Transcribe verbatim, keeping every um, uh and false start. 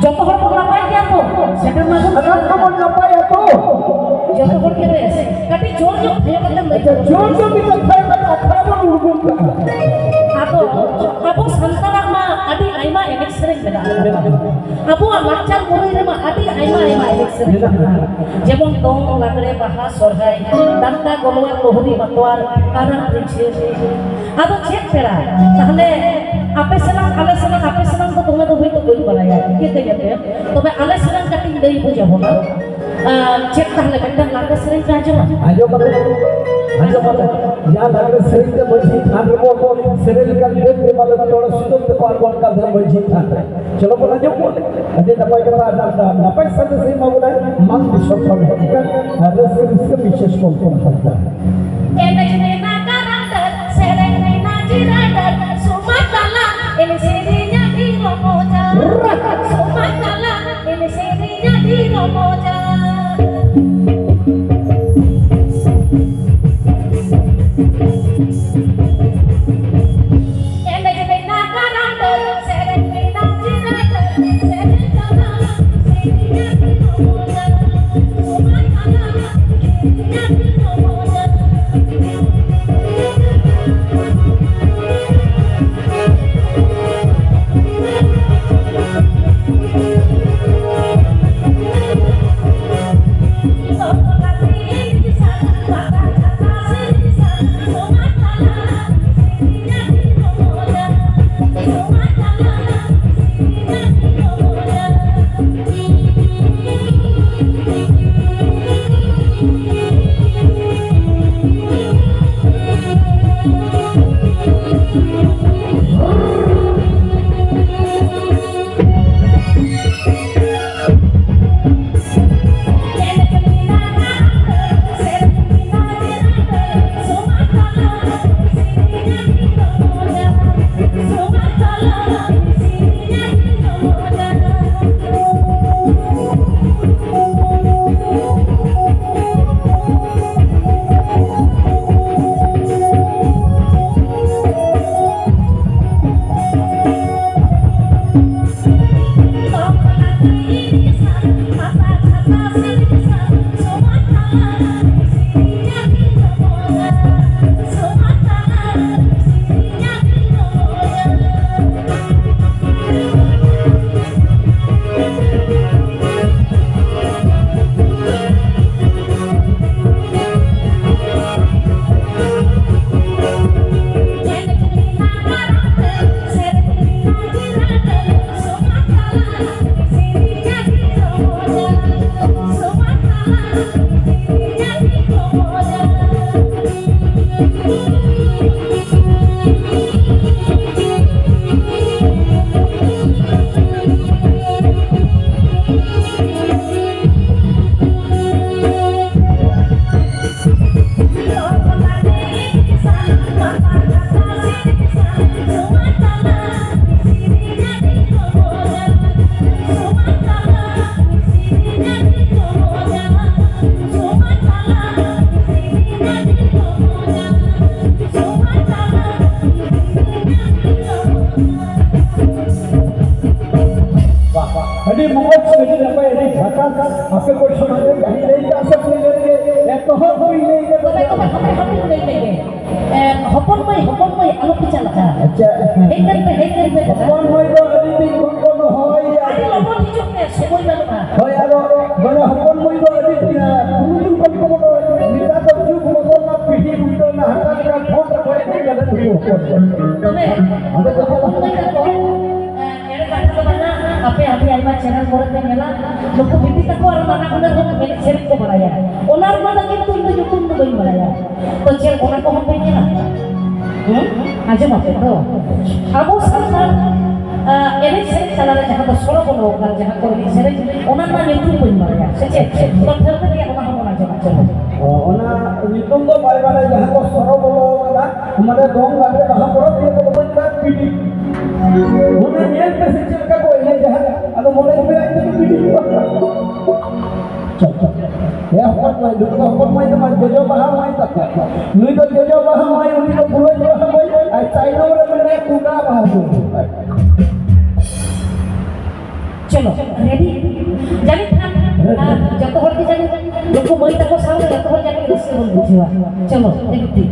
ᱡᱚᱛᱚ ᱦᱚᱲ ᱵᱚᱱ ᱱᱟᱯᱟᱭ ᱜᱮᱭᱟ ᱛᱚ? ᱥᱮᱴᱮᱨ ᱢᱟ ᱵᱚᱱ ᱥᱟᱱᱟᱢ ᱠᱚᱵᱚᱱ ᱱᱟᱯᱟᱭᱟ ᱛᱚ? ᱡᱚᱛᱚ ᱦᱚᱲ ᱜᱮ ᱵᱮᱥ᱾ ᱠᱟᱹᱴᱤᱡ ᱡᱳᱨ ᱧᱚᱜ ᱛᱷᱟᱭᱚ ᱠᱟᱛᱮ ᱞᱟᱹᱭ ᱟᱪᱪᱷᱟ, ᱛᱟᱵᱚᱱ ᱡᱳᱨ ᱢᱮ᱾ ᱧᱚᱜ ᱢᱤᱫᱴᱟᱝ ᱛᱷᱟᱭᱚ ᱠᱟᱛᱮ ᱟᱠᱷᱲᱟ ᱵᱚᱱ ᱩᱰᱩᱠ ᱠᱟᱜᱼᱟ᱾ ᱟᱫᱚ ᱟᱵᱚ ᱥᱟᱱᱛᱟᱲᱟᱜ ᱢᱟ ᱟᱹᱰᱤ ᱟᱭᱢᱟ ᱮᱱᱮᱡ ᱥᱮᱨᱮᱧ ᱢᱮᱱᱟᱜᱼᱟ᱾ ᱢᱮᱱᱟᱜᱼᱟ᱾ ᱟᱵᱚᱣᱟᱜ ᱞᱟᱠᱪᱟᱨ ᱢᱩᱨᱟᱹᱭ ᱨᱮᱢᱟ ᱟᱹᱰᱤ ᱟᱭᱢᱟ ᱟᱭᱢᱟ ᱮᱱᱮᱡ ᱥᱮᱨᱮᱧ ᱢᱮᱱᱟᱜᱼᱟ᱾ ᱢᱮᱱᱟᱜᱼᱟ᱾ ᱡᱮᱢᱚᱱ ᱫᱚᱝ, ᱞᱟᱜᱽᱲᱮ, ᱵᱟᱦᱟ, ᱥᱚᱨᱦᱟᱭ, ᱰᱟᱱᱴᱟ, ᱜᱚᱞᱣᱟᱨ, ᱞᱳᱦᱨᱤ, ᱢᱟᱛᱣᱟᱨ, ᱠᱟᱨᱟᱢ, ᱨᱤᱡᱷᱟᱹ᱾ ᱟᱫᱚ ᱪᱮᱫ ᱯᱮᱲᱟ, ᱛᱟᱦᱞᱮ ᱟᱯᱮ ᱥᱮᱱᱟᱜ, ᱟᱞᱮ ᱥᱮᱱᱟᱜ, ᱟᱯᱮ ᱥᱮᱱᱟᱜ ᱫᱚ ᱫᱚᱢᱮ ᱫᱚ ᱦᱳᱭᱛᱳ ᱵᱟᱹᱧ ᱵᱟᱲᱟᱭᱟ, ᱤᱠᱟᱹ ᱠᱟᱹᱧ ᱟᱯᱮ᱾ ᱛᱚᱵᱮ ᱟᱞᱮ ᱥᱮᱱᱟᱜ ᱠᱟᱹᱴᱤᱡ ᱞᱟᱹᱭ ᱵᱩᱡᱽ ᱟᱵᱚᱱᱟ᱾ ᱟᱨ ᱪᱮᱫ ᱛᱟᱦᱞᱮ ᱢᱤᱫᱴᱟᱝ ᱞᱟᱜᱽᱲᱮ ᱥᱮᱨᱮᱧ ᱯᱮ ᱟᱸᱡᱚᱢᱟ? ᱟᱸᱡᱚᱢ ᱟᱞᱮ, ᱟᱸᱡᱚᱢ ᱟᱞᱮ᱾ ᱡᱟᱦᱟᱸ ᱞᱟᱜᱽᱲᱮ ᱥᱮᱨᱮᱧ ᱛᱮ ᱢᱟᱹᱡᱷᱤ ᱛᱷᱟᱱ ᱨᱮᱵᱚ ᱥᱮᱨᱮᱧ ᱞᱮᱠᱷᱟᱱ ᱰᱟᱹᱱ ᱵᱤᱢᱟᱞᱮ ᱛᱚᱲᱮ ᱥᱩᱛᱟᱹᱢ ᱛᱮᱠᱚ ᱟᱬᱜᱚᱱ ᱠᱟᱱ ᱛᱟᱦᱮᱸᱫ ᱢᱟᱹᱡᱷᱤ ᱛᱷᱟᱱ ᱨᱮ᱾ ᱪᱚᱞᱚ ᱵᱚᱱ ᱟᱸᱡᱚᱢ ᱠᱚᱣᱟ᱾ ᱟᱹᱰᱤ ᱱᱟᱯᱟᱭ ᱠᱟᱛᱷᱟ, ᱟᱨ ᱱᱟᱯᱟᱭ ᱥᱟᱸᱫᱮᱥ ᱮ ᱮᱢᱟ ᱵᱚᱱᱟ᱾ ᱢᱟᱱ ᱫᱤᱥᱚᱢ ᱠᱷᱚᱱ ᱦᱮᱡ ᱟᱠᱟᱱ ᱟᱨ ᱨᱟᱹᱥᱠᱟᱹ, ᱨᱟᱹᱥᱠᱟᱹ ᱵᱤᱥᱮᱥ ᱠᱚᱞᱯᱚᱱᱟ ᱦᱟᱸᱥᱫᱟ᱾ ᱮᱱᱮᱡ ᱢᱮᱱᱟᱜ ᱠᱟᱨᱟᱢ ᱰᱟᱹᱨ, ᱥᱮᱨᱮᱧ ᱢᱮᱱᱟᱜ ᱡᱤᱨᱟᱹ ᱰᱟᱹᱨ, ᱥᱚᱢᱟᱡᱽ ᱛᱟᱞᱟ ᱮᱱᱮᱡ ᱥᱮᱨᱮᱧ ᱟᱹᱰᱤ ᱨᱚᱢᱚᱡᱟ᱾ ᱥᱚᱢᱟᱡᱽ ᱛᱟᱞᱟ ᱮᱱᱮᱡ ᱥᱮᱨᱮᱧ ᱟᱹᱰᱤ ᱨᱚᱢᱚᱡᱟ᱾ ᱮᱱᱮᱡ ᱢᱮᱱᱟᱜ ᱠᱟᱨᱟᱢ ᱰᱟᱹᱨ, ᱥᱮᱨᱮᱧ ᱢᱮᱱᱟᱜ ᱡᱤᱨᱟᱹ ᱰᱟᱹᱨ, ᱥᱮᱨᱮᱧ ᱛᱟᱞᱟ ᱥᱮᱨᱮᱧ ᱟᱹᱰᱤ ᱨᱚᱢᱚᱡᱟ᱾ ᱥᱚᱢᱟᱡᱽ ᱛᱟᱞᱟ ᱮᱱᱮᱡ ᱥᱮᱨᱮᱧ ᱟᱹᱰᱤ ᱨᱚᱢᱚᱡᱟ᱾ ᱟᱹᱰᱤ ᱢᱚᱡᱽ, ᱟᱹᱰᱤ ᱱᱟᱯᱟᱭ, ᱟᱹᱰᱤ ᱡᱷᱟᱠᱟᱥ᱾ ᱟᱯᱮ ᱠᱚ ᱥᱚᱢᱟᱡᱽ ᱨᱮ ᱡᱟᱦᱟᱸᱭ ᱞᱟᱹᱭ ᱠᱟᱜ ᱥᱮ ᱯᱩᱭᱞᱩ ᱨᱮᱜᱮ ᱮᱛᱚᱦᱚᱵ ᱦᱩᱭ ᱞᱟᱹᱭ ᱠᱟᱫᱟ᱾ ᱛᱚᱵᱮ, ᱛᱚᱵᱮ, ᱦᱟᱯᱮ, ᱦᱟᱯᱮ, ᱞᱟᱹᱭ ᱞᱮᱜᱮ᱾ ᱮ, ᱦᱚᱯᱚᱱ ᱢᱟᱹᱭ, ᱦᱚᱯᱚᱱ ᱢᱟᱹᱭ, ᱟᱞᱚ ᱯᱮ ᱪᱟᱞᱟᱜᱼᱟ᱾ ᱟᱪᱪᱷᱟ᱾ ᱦᱮᱡ ᱞᱮᱱ ᱯᱮ, ᱦᱮᱡ ᱞᱮᱱ ᱯᱮ ᱫᱟᱫᱟ᱾ ᱦᱚᱯᱚᱱ ᱢᱟᱹᱭ ᱫᱚ ᱟᱹᱰᱤ ᱫᱤᱱ ᱠᱷᱚᱱ ᱠᱚ ᱦᱚᱦᱚᱭᱮᱭᱟ᱾ ᱟᱹᱰᱤ ᱞᱚᱜᱚᱱ ᱦᱤᱡᱩᱜ ᱯᱮ, ᱥᱚᱢᱚᱭ ᱵᱟᱹᱱᱩᱜᱼᱟ᱾ ᱦᱳᱭ, ᱟᱫᱚ ᱢᱟᱱᱮ ᱦᱚᱯᱚᱱ ᱢᱟᱹᱭ ᱫᱚ ᱟᱹᱰᱤ, ᱮ, ᱯᱩᱨᱩᱫᱷᱩᱞ ᱠᱷᱚᱱ ᱠᱚ ᱢᱟᱱᱮ ᱱᱮᱛᱟᱨ ᱫᱚ ᱡᱩᱜᱽ ᱵᱚᱫᱚᱞ ᱱᱟ, ᱯᱤᱲᱦᱤ ᱩᱞᱴᱟᱹᱣ ᱱᱟ, ᱦᱟᱱᱟ ᱞᱮᱠᱟ ᱯᱷᱳᱱ ᱨᱮᱠᱚ ᱮᱱᱮᱡ ᱠᱟᱱᱟ ᱱᱩᱠᱩ ᱦᱚᱯᱚᱱ᱾ ᱛᱚᱵᱮ, ᱟᱫᱚ ᱦᱚᱯᱚᱱ ᱢᱟᱹᱭ ᱛᱟᱠᱚ, ᱮ, ᱮᱲᱮ ᱠᱟᱛᱷᱟ ᱫᱚ ᱵᱟᱝᱟ, ᱟᱯᱮ ᱟᱹᱰᱤ ᱟᱭᱢᱟ channel ᱠᱚᱨᱮ ᱯᱮ ᱧᱮᱞᱟ, ᱱᱩᱠᱩ ᱵᱤᱴᱤ ᱛᱟᱠᱚ ᱟᱨ ᱱᱟᱱᱟ ᱦᱩᱱᱟᱹᱨ ᱦᱚᱸ ᱮᱱᱮᱡ ᱥᱮᱨᱮᱧ ᱠᱚ ᱵᱟᱲᱟᱭᱟ᱾ ᱚᱱᱟ ᱨᱮᱱᱟᱜ ᱫᱚ ᱠᱤᱱᱛᱩ ᱤᱧ ᱫᱚ ᱧᱩᱛᱩᱢ ᱫᱚ ᱵᱟᱹᱧ ᱵᱟᱲᱟᱭᱟ᱾ ᱛᱚ ᱪᱮᱫ ᱚᱱᱟ ᱠᱚᱦᱚᱸ ᱯᱮ ᱧᱮᱞᱟ? ᱦᱩᱸ? ᱟᱸᱡᱚᱢ ᱟᱯᱮ ᱛᱚ? ᱟᱵᱚ ᱥᱟᱱᱛᱟᱲ, ᱟ, ᱮᱱᱮᱡ ᱥᱮᱨᱮᱧ ᱛᱟᱞᱟᱨᱮ ᱡᱟᱦᱟᱸ ᱫᱚ ᱥᱚᱲᱚ ᱵᱚᱞᱚ ᱟᱠᱟᱱ, ᱡᱟᱦᱟᱸ ᱠᱚ ᱮᱱᱮᱡ ᱥᱮᱨᱮᱧ, ᱚᱱᱟ ᱨᱮᱱᱟᱜ ᱧᱩᱛᱩᱢ ᱵᱟᱹᱧ ᱵᱟᱲᱟᱭᱟ᱾ ᱥᱮ ᱪᱮᱫ? ᱛᱚ ᱴᱷᱟᱹᱣᱠᱟᱹ ᱨᱮᱭᱟᱜ ᱚᱱᱟ ᱦᱚᱸ ᱵᱚᱱ ᱟᱸᱡᱚᱢᱟ, ᱪᱚᱞᱚ᱾ ᱚ, ᱚᱱᱟ ᱧᱩᱛᱩᱢ ᱫᱚ ᱵᱟᱭ ᱵᱟᱲᱟᱭᱟ, ᱡᱟᱦᱟᱸ ᱠᱚ ᱥᱚᱲᱚ ᱵᱚᱞᱚ ᱟᱠᱟᱱᱟ, ᱢᱟᱱᱮ ᱫᱚᱝ ᱞᱟᱜᱽᱲᱮ ᱵᱟᱦᱟ ᱯᱚᱨᱚᱵᱽ ᱱᱤᱭᱟᱹ ᱠᱚᱫᱚ ᱵᱟᱹᱧ ᱵᱟᱲᱟᱭᱟ, ᱯᱤᱴᱤ᱾ ᱚᱱᱟ ᱧᱮᱞ ᱯᱮ ᱥᱮ ᱪᱮᱫ ᱞᱮᱠᱟ ᱠᱚ ᱮᱱᱮᱡᱟ, ᱟᱫᱚ ᱢᱚᱱᱮ ᱠᱚ ᱢᱮᱱᱟ ᱤᱧ ᱫᱚ ᱯᱤᱴᱤ᱾ ᱦᱮᱸ, ᱦᱚᱯᱚᱱ ᱢᱟᱹᱭ, ᱱᱩᱠᱩ ᱫᱚ ᱦᱚᱯᱚᱱ ᱢᱟᱹᱭ ᱫᱚ ᱵᱟᱝ, ᱡᱚᱡᱚ ᱵᱟᱦᱟ ᱢᱟᱹᱭ ᱛᱟᱠᱚ᱾ ᱱᱩᱭ ᱫᱚ ᱡᱚᱡᱚ ᱵᱟᱦᱟ ᱢᱟᱹᱭ, ᱩᱱᱤ ᱫᱚ ᱵᱩᱞᱟᱹᱡ ᱵᱟᱦᱟ ᱢᱟᱹᱭ, ᱟᱨ ᱛᱟᱭᱱᱚᱢ ᱨᱮ ᱢᱮᱱᱟᱭᱟ ᱠᱩᱸᱰᱟ ᱵᱟᱦᱟ ᱢᱟᱹᱭ᱾ ᱪᱚᱞᱚ, ᱨᱮᱰᱤ? ᱡᱟᱹᱱᱤᱡ ᱠᱷᱟᱱ, ᱟᱨ ᱡᱚᱛᱚ ᱦᱚᱲ ᱜᱮ ᱡᱟᱹᱱᱤᱡ ᱱᱩᱠᱩ ᱢᱟᱹᱭ ᱛᱟᱠᱚ ᱥᱟᱶ ᱨᱮ ᱡᱚᱛᱚ ᱦᱚᱲ ᱡᱟᱹᱱᱤᱡ ᱨᱟᱹᱥᱠᱟᱹ ᱵᱚᱱ ᱵᱩᱡᱷᱟᱹᱣᱟ᱾ ᱪᱚᱞᱚ, ᱮᱠᱴᱤ᱾